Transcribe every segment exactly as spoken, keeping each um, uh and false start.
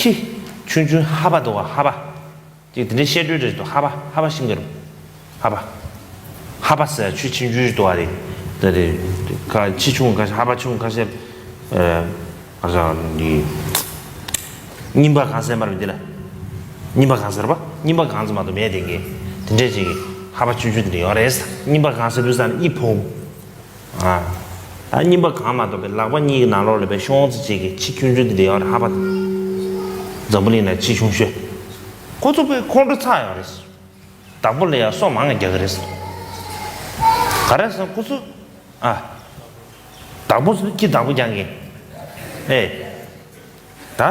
ཁྱི་ཆུང་ཆུང་ཧ་པ་འདུག་བ། ཧ་པ། ཅིག་དེ་འདྲའི་བཤད་སྲོལ་རེ་འདུག། ཧ་པ། ཧ་པ་ཤིང་གི་རུ། ཧ་པ། ཧ་པ་ཟེར་ཆུ་ཆུང་ཆུང་ཞིག་འདུག་བ། རེད། དེ་རེད། ཁ་ཆེ་ཆུང་ཁ་ཤས། ཧ་པ་ཆུང་ཁ་ཤས། ཨ་ཁ་ཤས་འདི། རྙིང་པ་གང་ཟེར་མ་རེད་འདི་ལ། རྙིང་པ་གང་ཟེར་བ། རྙིང་པ་གང་ཟེར་མ་གཏོགས་མེད་དེ་གི། དེ་འདྲས་ཅིག་གི་ཧ་པ་ཆུང་ཆུང་དེ་འདྲ་ཡོད་རེད། རྙིང་པ་གང་ཟེར་དུས་ས་ནི་ཨི་ཕོང་། ཨ། ད་རྙིང་པ་གང་མ་གཏོགས་པའི་ལག་པ་གཉིས་ཀྱི་ནང་ལོགས་ལ་པའི་ཤོང་ཙི་ཅིག་གི་ཁྱི་ཆུང་ཆུང་དེ་འདྲ་ཡོད་རེད། ཧ་པ། འཛམ་བུ་གླིང་ན་ཁྱི་ཆུང་ཤོས། ཁོ་ཚོ་པའི་ཁོང་ཁྲོ་ཚ་ཡོད་རེད། བདག་པོ་ལ་ཡང་སོ་མང་རྒྱག་གི་རེད། ག་རེ་ཟེར་ཁོ་ཚོ། ཨ། བདག་པོ་ཟེར་ཁྱི་བདག་པོ་རྒྱག་མཁན། ཨེ། ད།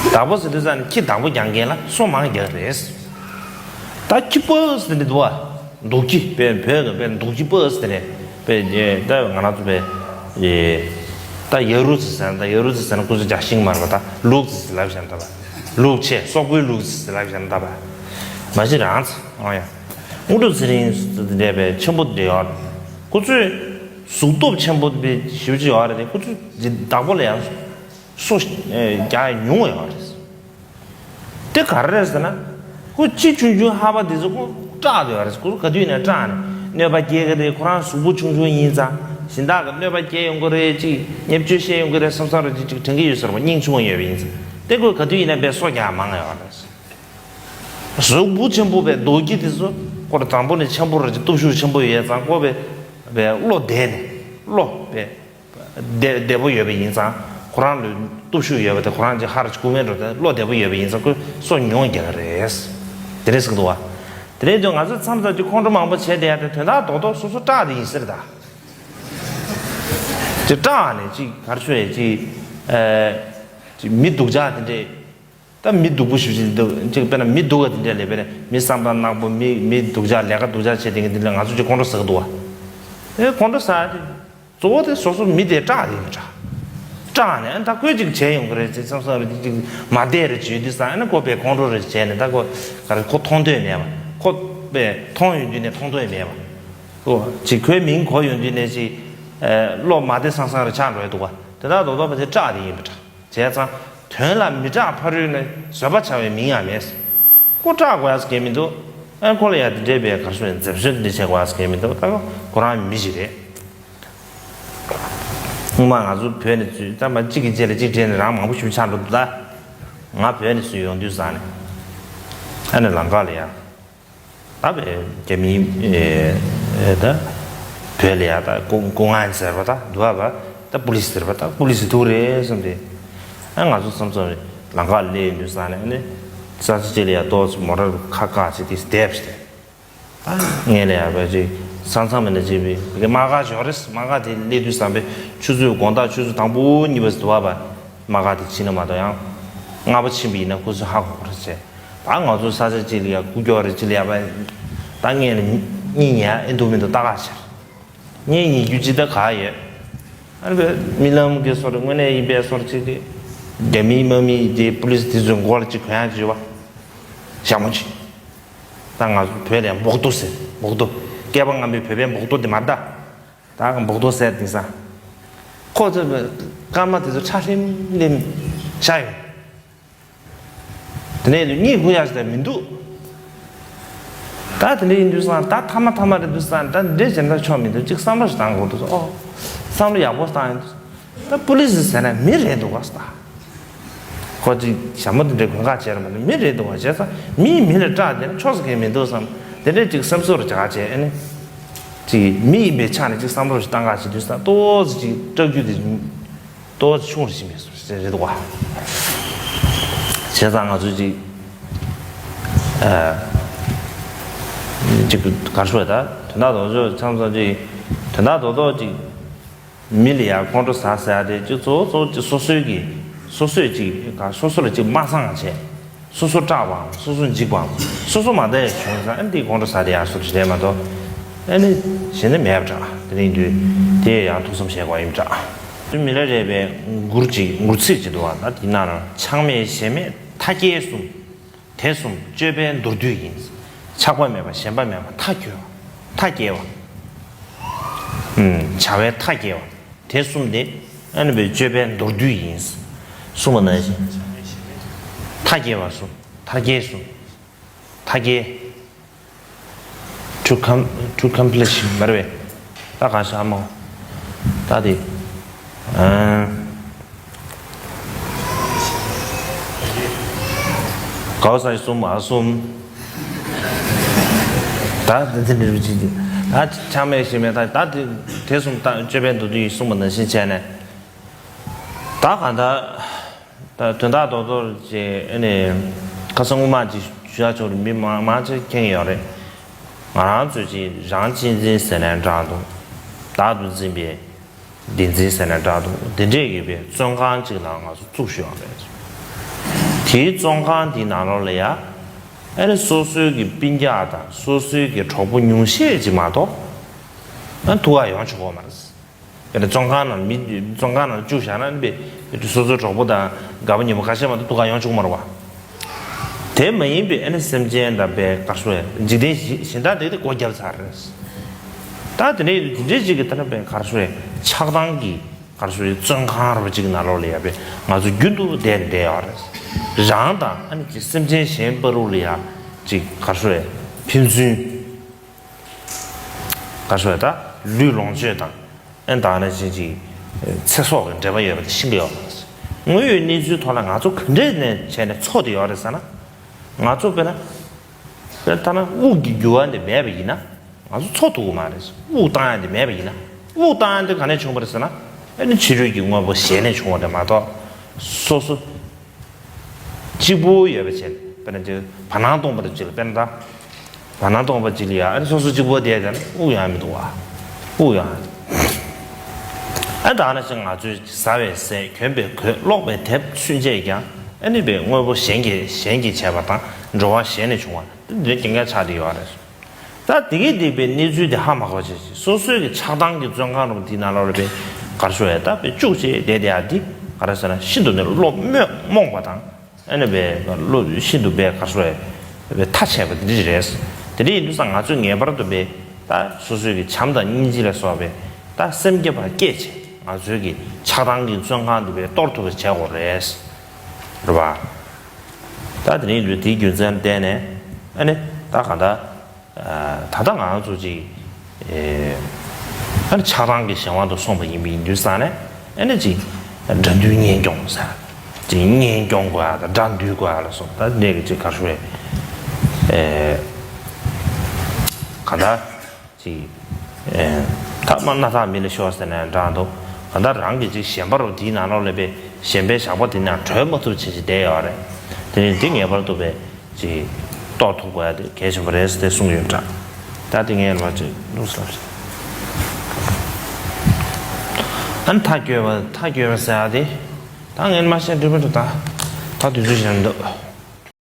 བདག་པོ་ཟེར་དུས་ཙང་ནས་ཁྱི་བདག་པོ་རྒྱག་མཁན་ལ་སོ་མང་རྒྱག་གི་རེད། ད་ཁྱི་པོ་ཟེར་ནས་འདུག་བ། འདུག་ཁྱི་པའི་བོད་ཀྱི་པའི་འདུག་ཁྱི་པོ་ཟེར་ནས་པའི་ད་ང་རང་ཚོ་པའི། ད་ཡ་རུ་ཙི་ཟེར་ན། ད་ཡ་རུ་ཙི་ཟེར་ན་ཁོ་ཚོ་རྒྱ་ཤིང་མ་རེད་པ། ད་ལུག་ཙི་ཟེར་ལབ་བཞག་ན་ད་པ། ལུག་ཆེ་སོག་པོའི་ལུག་ཙི་ཟེར་ལབ་བཞག་ན་ད་པ། མ་གཞི་རང་ཚོ་ཨང་ཡ། དངོས་གྲུབ་ཚེ་རིང་འདྲ་པའི་ཆེན་པོ་འདྲ་ཡོད། ཁོ་ཚོས་གཟུགས་སྟོབས་ཆེན་པོ་པའི་ཞེ་པོ་ཅིག་ཡོད་རེད་དེ། ཁོ་ཚོས་བདག་པོ་ལ་ཡང་སོ་རྒྱག་ཡ་ཉུང་བ་ཡོད་རེད། དེ་ག་རེ་རེད་ཟེར་ན། ཁོ་ཁྱི་ཆུང་ཆུང་ཧ་པ་དེ་ཚོ་ཁོ་སྐྲག་བསྡད་ཡོད་རེད། ཁོ་ཚོ་ག་དུས་ཡིན་ན་སྐྲག་ནས་གནོད་པ་སྐྱེལ་གི་རེད། ཁོ་རང་གཟུགས་པོ་ཆུང་ཆུང་ཡིན་ཙང་གཞན་དག་གི་གནོད་པ་སྐྱེལ་ཡོང་གི་རེད། ཅིག་བརྙས་བཅོས་བཤད་ཡོང་གི་རེད་བསམ་བསམ་རེ་ཅིག་ཅིག་དྲན་གི་ཡོད་ས་རེད་པ། སྙིང་ཆུང་བ་ཡོད་པ་ཡིན་ཙང་། དེ་ཁོས་ག་དུས་ཡིན་ན་པའི་སོ་རྒྱག་མང་ཡོད་རེད། གཟུགས་པོ་ཆེན་པོ་པའི་རྡོ་ཁྱི་དེ་ཚོ་ཁོ་རང་དང་པོ་ནས་ཆེན་པོ་རེད། ཅིག་སྟོབས་ཤུགས་ཆེན་པོ་ཡོད་ཙང་ཁོ་པའི་པའི་བློ་བདེ་ནས་བློ་པའི། བདེ་བདེ་པོ་ཡོད་པ་ཡིན་ཙང་། ཁོ་རང་ལ་སྟོབས་ཤུགས་ཡོད་པ་དེ། ཁོ་རང་གི་ཧར་གྱི་ཀུ་མེན་འགྲོ་དེ་བློ་བདེ་པོ་ཡོད་པ་ཡིན་ཙང་ཁོས་སོ་ཉུང་རྒྱག་གི་རེད། དེ་རེད་ཟེར་གི་འདུག་བ། དེ་རེད་དུས་ང་ཚོ་མཚམས་མཚམས་ཅིག་ཁོང་ཁྲོ་མང་པོ་བྱས་བསྡད་ཡ་དེ་དོན་དག་རྡོག་རྡོག་སོ་སོ་སྐྲག་དེ་ཡིན་ཟེར་ད། ཅིག་སྐྲག་ནས་ཅིག་ག་རེ་ཞུ་ཡས་ཅིག་ཨེ། ཅིག་མི་སྡུག་ཅག་དེ་འདྲས། ད་མི་སྡུག་པོ་ཞེ་པོ་ཅིག་འདུག་ཅིག་དཔེར་ན་མི་སྡུག་པ་དེ་འདྲས་ལས། དཔེར་ན་མི་བསམ་པ་ནག་པོ། མི་མི་སྡུག་ཅག་ལས་ཀ་སྡུག་ཅག་བྱས་དེ་འདྲས་ལ་ང་ཚོ་ཅིག་ཁོང་ཁྲོ་ཟ་གི་འདུག་བ། ཨེ་ཁོང་ཁྲོ་ཟ་དེ། གཙོ་བོ་དེ་སོ་སོ་མི་དེ་སྐྲག་དེ་ཡིན་པ་འདྲ། སྐྲག་ནས་ཨ་ད་ཁོས་ཅིག་བྱས་ཡོང་གི་རེད་ཅེས་བསམ་བསམ་རེ་ཅིག་མ་བདེ་རེ་བྱེད་དུས་ཙང་། ཨ་ནི་ཁོ་པའི་ཁོང་ཁྲོ་རེ་བྱས་ནས། ད་ཁོ་ག་རེ་ཁོ་མཐོང་འདོད་མེད་པ། ཁོ་པའི་མཐོང་ཡོང་དུས་ནས་མཐོང་འདོད་མེད་པ། ཁོ་ཅིག་ཁོའི་མིང་གོ་ཡོང་དུས་ནས་ཅིག་ཨ་བློ་མ་བདེ་སང་སང་རེ་ཆགས་འགྲོ་ཡ་འདུག་བ། དེ་དག་རྡོག་རྡོག་པ་དེ་སྐྲག་དེ་ཡིན་པ་འདྲ། བྱས་ཙང་དོན་ལ་མི་སྐྲག་ཕ་རོལ་ནས་བཟོད་པ་བྱ་བའི་མིང་ཡང་མེད། ཁོ་སྐྲག་དགོས་ཡ་ཟེར་མཁན་མི་འདུག་ཨ་ཁོ་ལ་ཡ་དེ་འདྲས་པའི་ག་རེ་ཟེར། འཛེམ་ཟོན་དེ་འདྲས་བྱེད་དགོས་ཡ་ཟེར་མཁན་མི་འདུག་ད་ཁོ་རང་མི་ཞིག་རེད། སྔོན་མ་ང་ཚོ་བོད་ནས་ཚུར་ད་མ་གཅིག་གི་རྗེས་ལ་གཅིག་འདྲེས་ནས་རང་མང་པོ་ཞིག་ཆགས་འགྲོ་འདུག་ད། ང་བོད་ནས་ཚུར་ཡོང་དུས་ཙང་ནས་ཨ་ནི་ལམ་ཁ་ལ་ཡ། ད་བས་རྒྱ་མིའི་ཨེ་ཨེ་ད་བོད་ལ་ཡ་ད་ཀུང་ཀུང་ཨན་ཟེར་བ་ད་འདུག་བ། ད་པུ་ལིས་ཟེར་བ་ད་པུ་ལིས་འདུག་རེད་བསམ་སྟེ། ཨ་ང་ཚོ་བསམ་བསམ་རེད། ལམ་ཁ་ལ་སླེབས་ཡོང་དུས་ཙང་ནས་ཨ་ནི་ས་ཆ་གཅིག་ལ་ཡ་ཏོག་ཙམ་མོ་ཊ་ཁ་བཀག་བྱས་ཏེ་བསྡད་པ་ཞིག་རེད། ཨ་ངས་ལ་ཡ་བས་ཅིག་ས་མཚམས་མེད་ན་ཅིག་བས་དམག་སྒར་ཞིག་ཡོད་རེད། དམག་སྒར་དེ་སླེབས་དུས་ཙང་པས་ཆུ་ཚོད་དགོང་དག་ཆུ་ཚོད་དང་པོ་གཉིས་པ་ཟེར་འདུག་བ། དམག་སྒར་དེ་ཕྱིན་ན་མ་གཏོགས་ཡང་སྔ་པོ་ཕྱིན་པ་ཡིན་ན་ཁོ་ཚོས་ཧ་གོ་གི་རེད་ཟེར། ད་ང་ཚོ་ས་ཆ་གཅིག་ལ་ཡ་སྒུག་རྒྱུ་རེད། གཅིག་ལ་ཡ་བ་ད་ངས་ལ་གཉིད་ཉལ་ཨེ་འདུག་མི་འདུག་ལྟ་ག་ཕྱིར། ངས་ཉལ་རྒྱུ་ཅི་ད་ག་ཡོད། ཨ་ནི་བས་རྨི་ལམ་གྱི་སོར་དངོས་གནས་ཡིན་པའི་སོར་གཅིག་དེ། རྒྱ་མིའི་དམག་མི་དེ་པུ་ལིས་དེ་ཚོའི་མགོ་ལ་གཅིག་གོན་ཡ་གཅིག་ཡོད་པ། ཞྭ་མོ་གཅིག་ད་ང་ཚོ་བོད་ལ་ཡ་འབོག་རྡོ་ཟེར། འབོག་རྡོ། སྐྱེས་པ་སྔ་མའི་བོད་པའི་འབོག་རྡོ་དེ་མ་ད། ད་འབོག་རྡོ་ཟེར་དེང་སང་། ཁོ་ཚོ་སྐར་མ་དེ་ཚོ་ཁྲ་ལྷེམ་ལྷེམ་ཤར་ཡོང་། དེ་ནས་གཉིད་ཁུག་ཡག་ཞིག་མི་འདུག་ད་དེ་འདྲ་ཡིན་དུས་ཙང་ད་ཐ་མ་ཐ་མ་རེད་དུས་ཙང་ད་འདྲ་བྱས་ན་ཆོག་མི་འདུག་ཅིག་བསམ་བློ་ཞིག་བཏང་དགོས་འདུག་ཨོ། བསམ་བློ་ཡག་པོ་བཏང་ཡིན་དུས། ད་པུ་ལི་སི་ཟེར་ན་མི་རེད་འདུག་ག་ད། ཁོ་ཅིག་ཞྭ་མོ་དེ་འདྲའི་གོན་ཁ་བྱས་ར་མ་གཏོགས་མི་རེད་འདུག་བ། བྱས་ཙང་མིས་མི་ལ་སྐྲག་བསྡད་ན་ཆོག་ས་གང་མི་འདུག་བསམ། དེ་འདྲས་ཅིག་བསམ་ཚོར་བྱ་བྱས་ཨ་ནི། ཅིག་མི་ཡིན་པའི་ཆ་ནས་ཅིག་བསམ་བློ་ཞིག་བཏང་ག་བྱེད་དུས་ཙང་ཏོག་ཙམ་ཅིག་སྐྲག་རྒྱུ་དེ་ཏོག་ཙམ་ཆུང་རུ་ཕྱིན་པའི་བཟོ་ཞིག་རེད་འདུག་བ། བྱས་ཙང་ང་ཚོས་ཅིག་ཨ་ཅིག་ག་རེ་ཞུ་དགོས་རེད། ད་དོན་དག་རྡོག་རྡོག་མཚམས་མཚམས་ཅིག་དོན་དག་རྡོག་རྡོག་ཅིག་མི་ལ་ཡ་ཁོང་ཁྲོ་ཟ་ཟེར་ཡ་དེ་ཅིག་གཙོ་བོ་གཙོ་བོ་ཅིག་སོ་སོའི་གི་སོ་སོས་ཅིག་ག་སོ་སོ་ལ་ཅིག་མ་བཟང་བྱས། སོ་སོ་སྐྲག་པའམ་སོ་སོ་འཇིགས་པའམ་སོ་སོ་མ་བདེ་བྱུང་ཙང་ཨ་ནི་དེ་ཁོང་ཁྲོ་ཟ་དེ་ཡག་ཤོས་རེད་མ་གཏོགས། ཨ་ནི་གཞན་ནི་མེད་པ་འདྲ། དེ་རིང་དུས་དེ་ཡང་ཐུགས་བསམ་བཞེས་དགོས་ཡིན་འདྲ། མི་ལ་རས་པའི་མགུར་ཅིག་མགུར་ཚིག་ཅིག་འདུག་བ། ད་དེ་ནང་ལ་ཆགས་མེད་ཞེན་མེད་མཐའ་བསྐྱེལ་གསུམ། དེ་གསུམ་སྤྱོད་པའི་མདོར་བསྡུས་ཡིན། ཆགས་པ་མེད་པ་ཞེན་པ་མེད་པ་མཐའ་འཁྱོལ་བ། མཐའ་བསྐྱེལ་བ། ཨུམ། བྱ་བའི་མཐའ་བསྐྱེལ་བ། དེ་གསུམ་དེ་ ཨ་ནི་བའི་སྤྱོད་པའི་མདོར་བསྡུས་ཡིན། གསུངས་པ་ནང་བཞིན། མཐའ་རྒྱས་པ་གསུམ། མཐའ་རྒྱས་གསུམ། མཐའ་རྒྱས། To com to accomplish མ་རེད་པས། ད་གང་ཤར་མོ། ད་དེ། ཨ། གའོ་ས་གསུམ་ཨ་གསུམ། ད་དེ་དེ་འདྲ་བྱེད་ཀྱི། ད་ཆགས་མེད་ཞིག་མེད། ད་ད་དེ་དེ་གསུམ་ད་སྤྱོད་པའི་མདོར་བསྡུས་ཡིན་གསུངས་པ་ནང་བཞིན་བྱས་ནས། ད་གང་ལྟར། ད་དོན་དག་རྡོག་རྡོག་ཅིག་ཨ་ནི་ཁ་སང་སྔོན་མ་ཅིག་ཞུ་ཡག་ཆོག་རེད། མི་མང་མང་ཆེ་མཁྱེན་གྱི་ཡོད་རེད། ང་རང་ཚོས་ཅིག་རང་གཅེས་འཛིན་ཟེར་ནའི་འདྲ་འདུག་བདག་ཏུ་འཛིན་པའི་བདེན་འཛིན་ཟེར་ནའི་འདྲ་འདུག་དེ་འདྲས་ཡོད་པའི་བཙོན་ཁང་ཅིག་ལ་ང་ཚོ་བཙུགས་བཞག་ཡོད་རེད། དེའི་བཙོན་ཁང་དེའི་ནང་ལོགས་ལ་ཡ། ཨ་ནི་སོ་སོའི་གི་སྤུན་ཀྱག་དང་སོ་སོའི་གི་གྲོགས་པོ་ཉུང་ཤས་ཅིག་མ་གཏོགས། ཨ་ཐུག་ག་ཡོང་ཆོག་གི་མ་རེད། དཔེར་ན་བཙོན་ཁང་ནང་མི། བཙོན་ཁང་ནང་བཅུག་བཞག་ན་ནི་སོ་སོའི་གྲོགས་པོ་དང་རྒད་པོ་ཉེ་པོ་ཁ་ཤས་མ་གཏོགས་ཐུག་ག་ཡོང་ཆོག་མ་རེད་པ། དེ་མ་ཡིན་པའི་ཨ་ནི་སེམས་ཅན་དང་པའི་ག་རེ་ཟེར། འཇིག་རྟེན་གཞི་གཞན་དག་དེ་དེ་སྒོ་བརྒྱབ་ཚར་རེད། ད་དེ་ནས་དེ་འདྲའི་ཅིག་གི་ད་ནི་པའི་ག་རེ་ཟེར། ཆགས་སྡང་གི་ག་རེ་ཟེར། བཙོན་ཁང་རུ་ཅིག་ནང་ལོགས་ལ་ཡ་པའི་ང་ཚོ་རྒྱུན་དུ་བསྡད་ནས་བསྡད་ཡོད་རེད། རང་དང་ཨ་ནི་ཅིག་སེམས་ཅན་གཞན་བར་དུ་ལ་ཡ་ཅིག་ག་རེ་ཟེར། ཕན་ཚུན། ག་རེ་ཟེར། ད་ལུས་ལོངས་སྤྱོད་དང་། ཨེ་ད་ནི་ཅིག་ཅིག་ཚེ་སྲོག་གི་འབྲེལ་བ་ཡོད་པ་དེ་ཤེས་ཀྱི་ཡོད་མ་རེད། དངོས་ཡོད་གནས་ཚུལ་ཐོག་ལ་ང་ཚོ་ག་འདྲས་ནས་བྱས་ནས་འཚོ་བསྡད་ཡོད་རེད་ཟེར་ན། ང་ཚོ་དཔེར་ན། དཔེར་ན་ད་ན་དབུགས་ཀྱི་རྒྱུ་བ་འདི་མེད་པ་ཡིན་ན། ང་ཚོ་འཚོ་ཐུབ་ཀྱི་མ་རེད། དབུགས་བཏང་ཡ་འདི་མེད་པ་ཡིན་ན། དབུགས་བཏང་ཡ་འདི་ག་ནས་བྱུང་བ་རེད་ཟེར་ན། ཨ་ནི་ཕྱི་རོལ་གྱི་དངོས་པོ་གཞན་ནས་བྱུང་བ་རེད་མ་གཏོགས། སོ་སོ། གཅིག་པུ་ཡོད་པ་བྱས། དཔེར་ན་ཅིག་བར་སྣང་སྟོང་པ་དང་གཅིག་ལ། དཔེར་ན་ད། བར་སྣང་སྟོང་པ་གཅིག་ལ་ཡ་ཨ་ནི་སོ་སོ་གཅིག་པུ་བསྡད་ཀྱང་དབུགས་ཡང་མི་འདུག་བ། དབུགས་ཡང་། ཨ་ད་ནི་ཅིག་ང་ཚོས་ཟ་བའི་ཟས། གྱོན་པའི་གོས། ཀློག་པའི་དེབ་ཚུན་ཆད་ཀྱང་ཨ་ནི་པའི་དངོས་པོ་གཞན་གྱིས་གཞན་གྱིས་བྱས་པ་དང་འགྲོ་བ་གཞན་ནས་བྱུང་བ་འདི་འདྲའི་རྐྱང་རྐྱང་ཆགས་བསྡད་ཡོད་རེད། ད་དེ་གས་སྡིག་པའི་གནས་ཚུལ་དེ་ཧ་མ་གོ་བྱས་ཤིང་། སོ་སོའི་གི་ཆགས་སྡང་གི་བཙོན་ཁང་རུ་དེའི་ནང་ལོགས་ལ་པའི་ག་རེ་ཟེར། ད་པའི་བཅུག་བྱས་བསྡད་བསྡད་ཡ་འདི་ག་རེ་ཟེར་ན། ཤིན་ཏུ་ནས་བློ་རྨོངས་པ་དང་། ཨ་ནི་པའི་བློ་ཤིན་ཏུ་པའི་ག་རེ་ཟེར། པའི་ཐ་ཆད་པ་དེ་འདྲ་རེད། དེ་འདྲ་ཡིན་དུས་ཙང་ང་ཚོས་ངེས་པར་དུ་པའི་ད་སོ་སོའི་གི་བྱམས་དང་སྙིང་རྗེ་ལ་སོགས་པའི་ད་སེམས་བསྐྱེད་པ་བསྐྱེད་བྱས། ང་ཚོའི་གི་ཆགས་སྡང་གི་བཙོན་ཁང་འདི་པའི་གཏོར་ཐུབ་པ་བྱེད་དགོས་རེད། རེད་པ། ད་དེ་རིང་ལུས་དེའི་རྒྱུ་མཚན་བརྟེན་ནས་ཨ་ནི་ད་གང་ལྟར། ད་ལྟ་ང་ཚོ་ཅིག་ཨ་ནི་ཆགས་སྡང་གི་གཞན་དབང་དུ་སོང་བ་ཡིན་པ་ཡིན་དུས་ཙང་ནས། ཨ་ནི་ཅིག་དགྲ་འདུལ་གཉེན་སྐྱོང་ཟེར། ཅིག་གཉེན་སྐྱོང་དགོས་ཡ་དང་དགྲ་འདུལ་དགོས་ཡ་ལ་སོགས་ད་ནས་ཀྱི་ཅིག་ག་རེ་ཟེར། ཨེ། གང་ལྟར། ཅིག་ཨེ། ཐ་མ་སྣ་ཐག་མི་ལ་ཤོར་ཟེར་ནའི་འདྲ་འདུག་གང་ལྟར་རང་གི་ཅིག་ཞེན་པ་རུ་དེའི་ནང་ལོགས་ལ་པའི་ཞེན་པའི་ཞགས་པ་དེ་ནང་གྲོལ་མ་ཐུབ་བྱེད་ཅིག་བསྡད་ཡོད་རེད། དེ་ནི་འདི་ངེས་པར་དུ་པའི་ཅིག་རྟོགས་ཐུབ་དགོས་ཡ་དེ་གལ་ཆེན་པོ་རེད་ཟེར་ཏེ་གསུངས་ཡོད་འདྲ། ད་དེ་ངས་ལབ་ཅིག་ལུགས་སུ་ལབ་ཅིག་ཨ་ནི་མཐའ་འཁྱོལ་བ། མཐའ་འཁྱོལ་བ་ཟེར་ཡ་དེ། ད་ངས་མ་བཤད་འགྲིག་པ་འདུག་ད་ད་དུས་ཚོད་ཞན་འདུག